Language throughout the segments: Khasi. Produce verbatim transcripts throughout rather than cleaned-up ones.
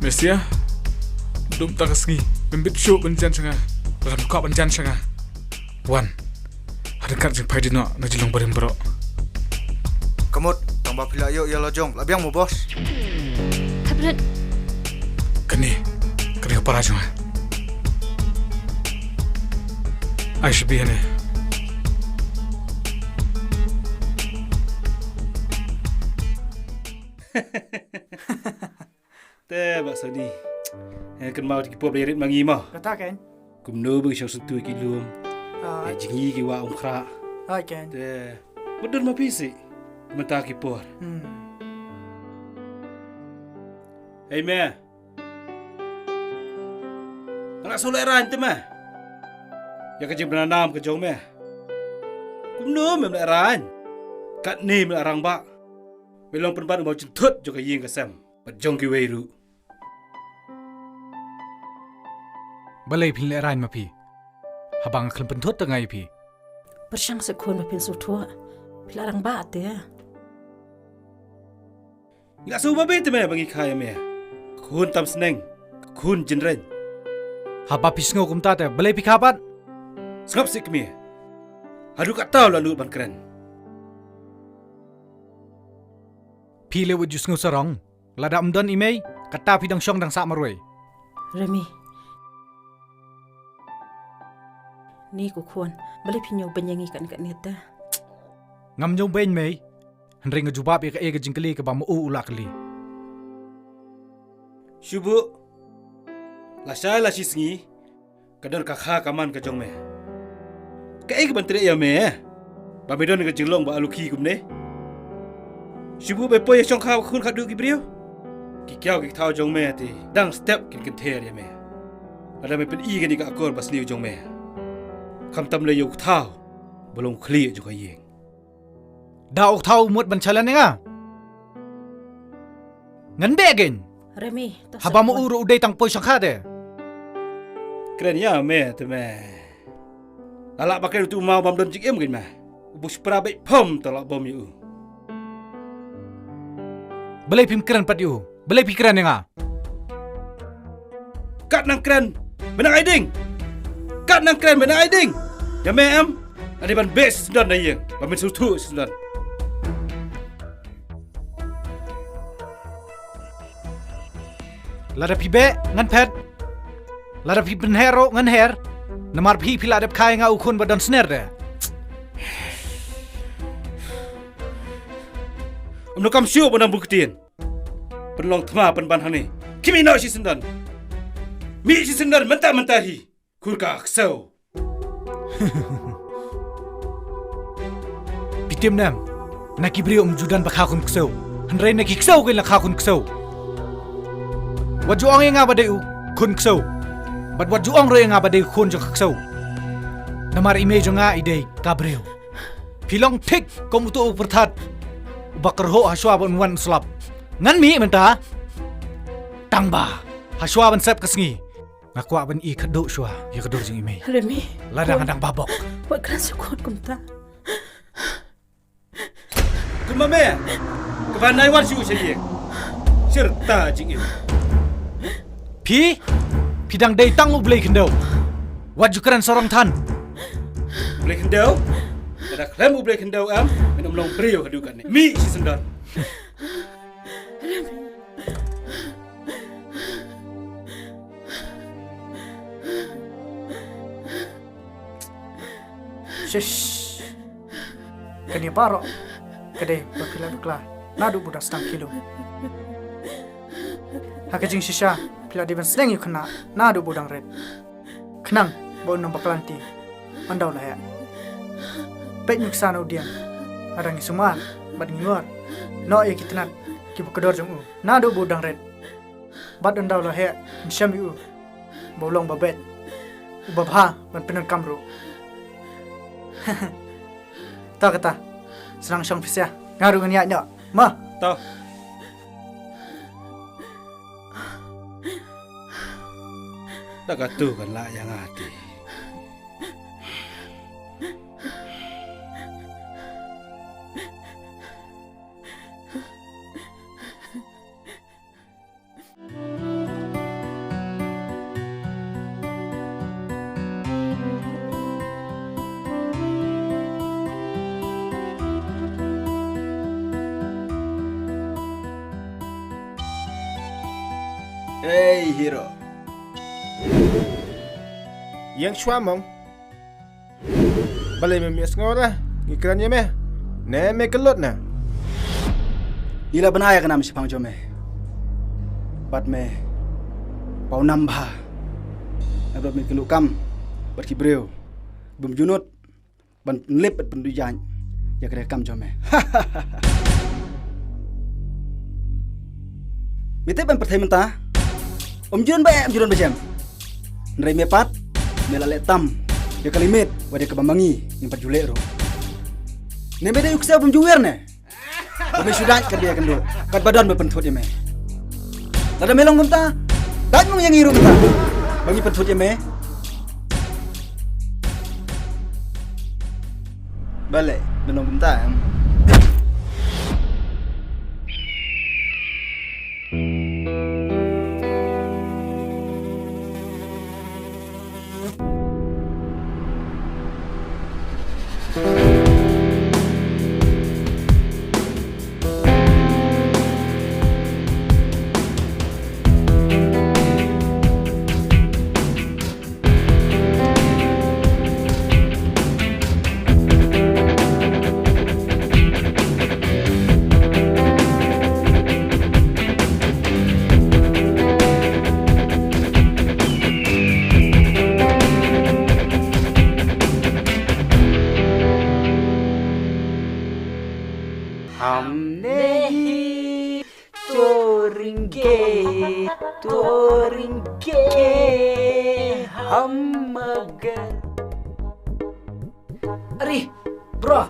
Mesia, dum ta ka sngi, mem bit shuh ban jan sha nga. Ram kwah ban jan sha nga. Wan. Hadan kat jingphai dino na jinglong barim bro. Ka mut, tang ba phi la ïoh ïa la jong, la biang mo boss. Hapret. Kane, kane ka para jong nga. Ai shi bi hane. Te ba sani. Eh, kynmaw ki pop dei rit ma ngi mo. Kata ken. Kumno ba ki shong sngewthuh ki lum. Ah. Eh, jingïohi ki wah um khrah. Ah, ken. Te ba don ma phi sih. Mynta ki por. Hmm. Hei me. Nga la shu lehraiñ te me. Ïa ka jingbna nam ka jong me. Kumno mem lehraiñ. Katne me la rangbah. Me long pynban u mawjynthut jong ka ïing ka sem. Bad jong kiwei ruh. Balei phin lehraiñ ma phi? Haba nga khlem pynthut te nga ïa phi. Pyrshang seh khun ba phin sngewthuh. Phi la rangbah te. Ngi la sngewbha bha te me ba ngi kha ïa me. Khun tam sneng, khun jynrein. Haba phi sngew kumta te balei phi kha pat? Sngap sih kmie. Haduh katta u la nud ban kren. Phi leh wat ju sngew sarong. Lada ym don i mei, kata phi dang shong dang sah marwei. Remi. Ni ko khun, balei phi ñiew beiñ ïa ngi katne katne te? Ngam ñiew beiñ mei. Hynrei nga jubab ïa kaei ka jingkylli kaba ma u u la kylli. Shu buh. Lashai la shi sngi. Ka don ka kha ka man ka jong me. Kaei kaban treh ïa me? Ba me don ka jinglong ba alukhi kumne. Shu buh ba poi ïa shongkha ba khun khadduh ki briew. Ki kiaw ki thaw jong me te dang step kin kynther ïa me. Lada me pyni kane ka akor ba sniew jong me. Khamtam lei ïa u thaw ba long khlieh jong ka ïing. Da u thaw u mut ban challenge nga. Ngan beh gen. Remi, to. Haba mo u ruh u dei tang poi shongkha de. Kren ïa me te me. La lah ba kren u tu ma bam don jingim gen me. U bu spra beh phom to la bom ïa u. Balei phim kren pat ïa u? Balei phi kren ïa nga? Kat nang kren, me nang ai ding. Kat nang kren, me nang ai ding. Ïa me em, ani ban beh shi syndon na ïing, ba men sngewthuh shi syndon. Lada phi beh, ngan phet. Lada phi pynher ruh, ngan her. Namar phi phi la dep kha ïa nga u khun ba don sner de. Ym no kam shu ba nang bun ktien. Pynlong thma pynban hangne. Khie mih noh shi syndon. Mih shi syndon mynta mynta hi. Khun ka ksew. Phi tip ne em. Na ki briew ym ju don ba kha khun ksew. Hynrei na ki ksew ki la kha khun ksew. Wat ju ong ïa nga ba dei u khun ksew. Bad wat ju ong ruh ïa nga ba dei u khun jong ka ksew. Namar i mei jong nga i dei ka briew. Phi long thik kum uto u pyrthat uba kyrhuh hashwa ban wan slap. Ngan mih mynta. Tang ba hashwa ban sep ka sngi nga kwah ban i khadduh shwa ïa ka dur jong i mei. Remi. Lada nga dang babok. Wat kren sha khun kumta. Kumba me kaba nai wan shu sha ïing. Shirta jingim. Phi, phi dang dei tang u Blei khyndew. Wat ju kren sarong than. Blei khyndew? Lada khlem u Blei khyndew em, men ym long briew haduh katne. Mih shi syndon. Shish. Kane baroh ka dei ba phi la bakla naduh ba u dang sdang kylluid. Ha ka jingshisha phi la dei ban sneng ïa u khynnah naduh ba u dang rit. Khnang ba un ym bakla lynti ynda u la heh. Peit nuksa na u dieng, lada ngi sumar bad ngi ngor noh ïa ki tnat kiba kordor jong u naduh ba u dang rit. Bad ynda u la heh, yn shem ïa u ba u long ba beit, uba bha ban pyndonkam ruh. Ta kata, sdang shong phi sha, nga ruh ngan ïaid noh. Ma. Ta. Ta katu kan lah ïa nga te. Ei, hero. Ïeng shuwa mong. Balei me ïasngew re? Ngi kren ïa me. Ne me kyllut ne? Ngi la bna ïa ka nam shaphang jong me. Bad me paw nam bha. Naduh me kynduh kam bad ki briew. Bym ju nud ban pynlip bad pynduh jaiñ ïa ka kam jong me. Me tip ban pyrthei mynta. Ym ju don ba eh, ym ju don ba jem. Hynrei me pat me la leh tam ïa ka limit, wat ïa kaba ma ngi ngim pat ju leh ruh. Ne me dei u ksiew bym ju wiar ne? Ba me shu dait kat ba ïakynduh, kat ba don ba pynthut ïa me. Lada me long kumta, dait mong ïa ngi ruh mynta ba ngi pynthut ïa me. Balei me long kumta em? हम नहीं तोरेंगे, तोरेंगे हम मगर। Ari, bro.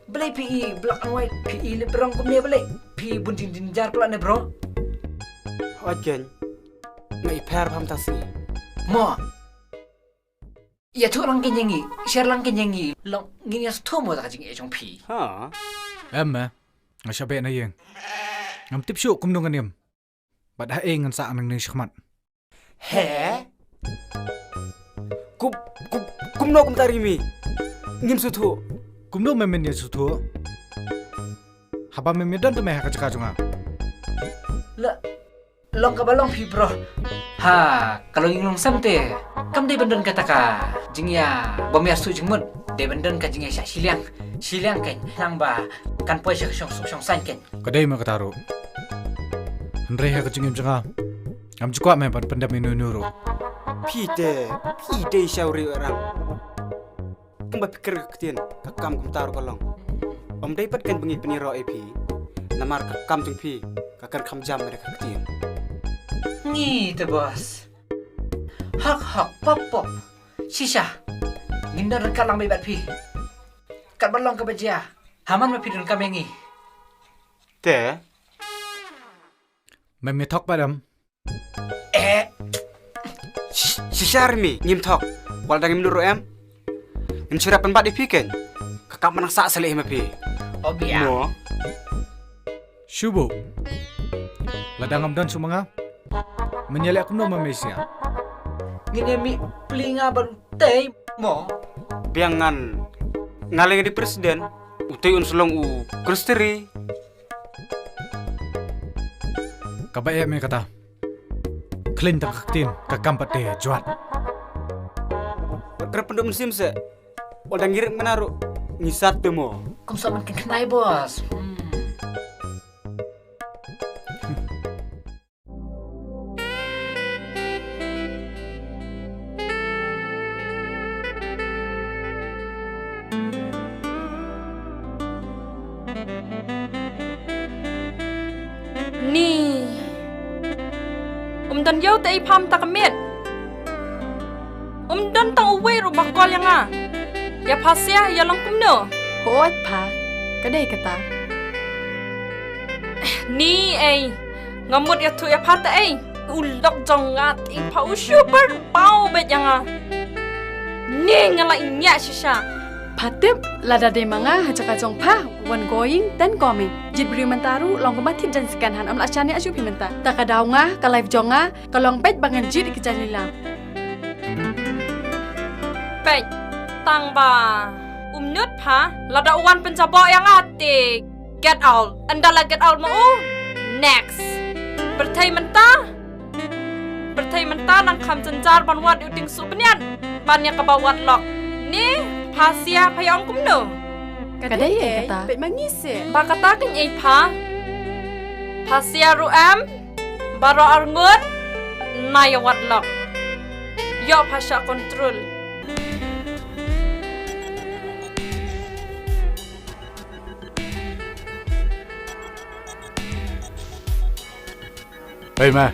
Balei phi i black and white, phi i lip rong kumne balei? Phi bun jing jing jar pula ne, bro. Hoi ken. Nga i pher pham ta sngi. Mo. Ïathuh lang ken ïa ngi, share lang ken ïa ngi. Long ngin ïa sngewthuh mo da ka jingïeit jong phi. Ha. Em, eh. Nga shah beh na ïing. Ngam tip shuh kumno ngan im. Bad ha ïing ngan sah nangne shakhmat. He? Kum, kum, kumno kumta Rimi? Ngim sngewthuh. Kumno me men ïa sngewthuh? Haba me men don te me ha ka jaka jong nga. La, long kaba long phi bro. Ha, ka long ïing long sem te. Kam dei ban don kata ka jingïa bym ïa sngewthuh jingmut. Dei ban don ka jingïa shah shiliang. Shiliang kein, nang ba kan poi sha ka shong suk shong saiñ kein. Ka dei ma kata ruh. Hynrei ha ka jingim jong nga, ngam ju kwah me ban pyndem ïano ïano ruh. Phi te, phi dei shawri orang. Kumba phi kren ka ktien, ka kam kumta ruh ka long. Ym dei pat kein ba ngi pynïaroh ïa phi. Namar ka kam jong phi ka kren kham jam na ka ktien. Ngi te boss. Hok hok pop pop. Shisha. Ngin don ryngkat lang bad phi. Katba long kaba jia. Haman ma phi donkam ïa ngi. Te. Mem ïa thok pat em? Eh. Sh-, shisha Rimi, ngim thok. Wat la dang ngim nud ruh em. Ngin shu rep pynbat ïa phi kein. Ka kam nang sah seh leh hi ma phi. O biang. Mo. Shu buh. Lada ngam don shuh ma nga, men ïaleh kumno ma me shisha? Ngin ïa mih pli nga bad utei mo. Biang ngan. Nga leh nga dei president. Utei un sa long u kristeri. Kaba eh me kata. Khlaiñ tang ka ktien, ka kam pat te jwat. Wat kren pynduh mynsiem seh. Wat dang ngi rit mynta ruh ngi sat te mo. Kum sot man kynkhynai boss. Hmm. Ni. Um don ïew te ei pha mynta ka miet. Um don tang uwei ruh ba kol ïa nga. Ïa pha shisha ïa long kumno? Hooid pha. Ka dei kata. Ni ei. Nga mut ïathuh ïa pha te ei. U lok jong nga te ei pha u shu pyrbaw beit ïa nga. Ni nga la ïa shisha. Pha tip lada dei ma nga ha jaka jong pha wan going ten coming. Jied briew mynta ruh long kumba thied jaiñ second hand, ym lah shaniah shuh phi mynta. Ta ka daw nga, ka life jong nga ka long beit ba ngan jied ïa ki jaiñ lilam. Peit tang ba um nud pha, lada u wan pynjaboh ïa nga te get out. Ynda la get out ma u, next. Pyrthei mynta. Pyrthei mynta nang kham jynjar ban wad ïa u dieng suh bniat ban ïa kaba wad lok. Ni, pha Sia, pha ïa ong kumno? Ka dei kata. Peit ma ngi se. Ba kata kein ei pha. Pha Sia ruh em. Baroh arngut. Na ïa wad lok. Ïoh pha shah kontrol. Hei ma.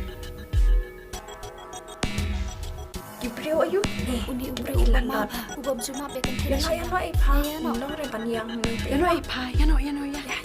Ki briew aïu? Uni u briew u bym map, u bym ju map ïa ka. Ïa noh, ïa noh, ei pha. Ïa noh. Nong re ban ïang ni. Ïa noh, ei pha. Ïa noh, ïa noh, ïa.